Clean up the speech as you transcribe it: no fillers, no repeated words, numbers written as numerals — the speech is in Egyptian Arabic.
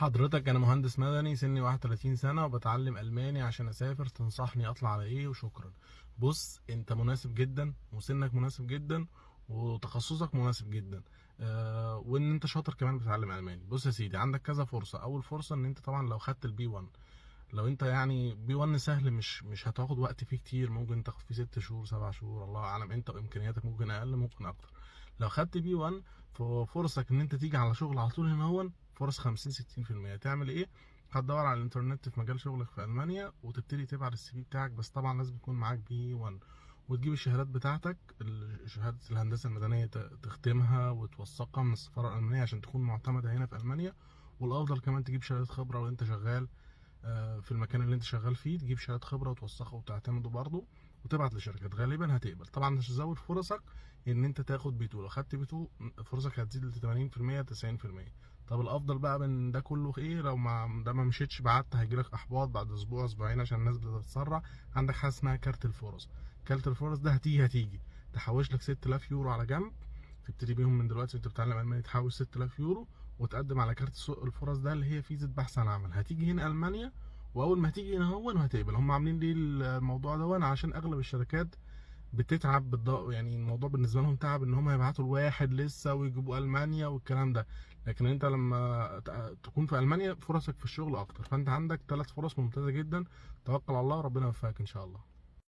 حضرتك انا مهندس مدني، سني 31 سنة وبتعلم الماني عشان اسافر، تنصحني اطلع على ايه؟ وشكرا. بص، انت مناسب جدا، وسنك مناسب جدا، وتخصصك مناسب جدا، وان انت شاطر كمان بتتعلم الماني. بص يا سيدي، عندك كذا فرصة. اول فرصة ان انت طبعا لو خدت ال B 1، لو انت يعني B 1 سهل، مش هتاخد وقت فيه كتير، ممكن تاخد فيه 6 شهور 7 شهور، الله اعلم، انت وامكانياتك، ممكن اقل ممكن اكتر. لو خدت B 1 ففرصك ان انت تيجي على شغل على طول هنا هون فرص 50 60%. تعمل ايه؟ هتدور على الانترنت في مجال شغلك في المانيا وتبتدي تبعت ال CV بتاعك، بس طبعا لازم يكون معاك B 1، وتجيب الشهادات بتاعتك، شهادة الهندسة المدنية تختمها وتوثقها من السفارة الألمانية عشان تكون معتمدة هنا في ألمانيا. والأفضل كمان تجيب شهادة خبرة وأنت شغال في المكان اللي انت شغال فيه، تجيب شهادة خبرة وتوثقها وتعتمده برضه، وتبعت لشركات غالبا هتقبل. طبعا عشان تزود فرصك ان انت تاخد B 2، لو خدت B 2 فرصك هتزيد ل 80% 90%. طب الافضل بقى من ده كله ايه؟ لو ما ده ما مشيتش، بعت، هيجيلك احباط بعد اسبوع اسبوعين عشان الناس بتتسرع. عندك حاجة اسمها كارت الفرص. كارت الفرص ده هتيجي تحوش لك 6000 يورو على جنب، تبتدي بيهم من دلوقتي وانت بتتعلم الماني، تحوش 6000 يورو وتقدم على كارت سوق الفرص ده اللي هي فيزا بحث عن عمل. هتيجي هنا المانيا، واول ما هتيجي هنا هون وهتقبل. هم عاملين ليه الموضوع ده؟ عشان اغلب الشركات بتتعب يعني الموضوع بالنسبة لهم تعب ان هم يبعتوا الواحد لسه ويجيبوا المانيا والكلام ده. لكن انت لما تكون في المانيا فرصك في الشغل اكتر. فانت عندك 3 فرص ممتازة جدا. توكل على الله وربنا يوفقك ان شاء الله.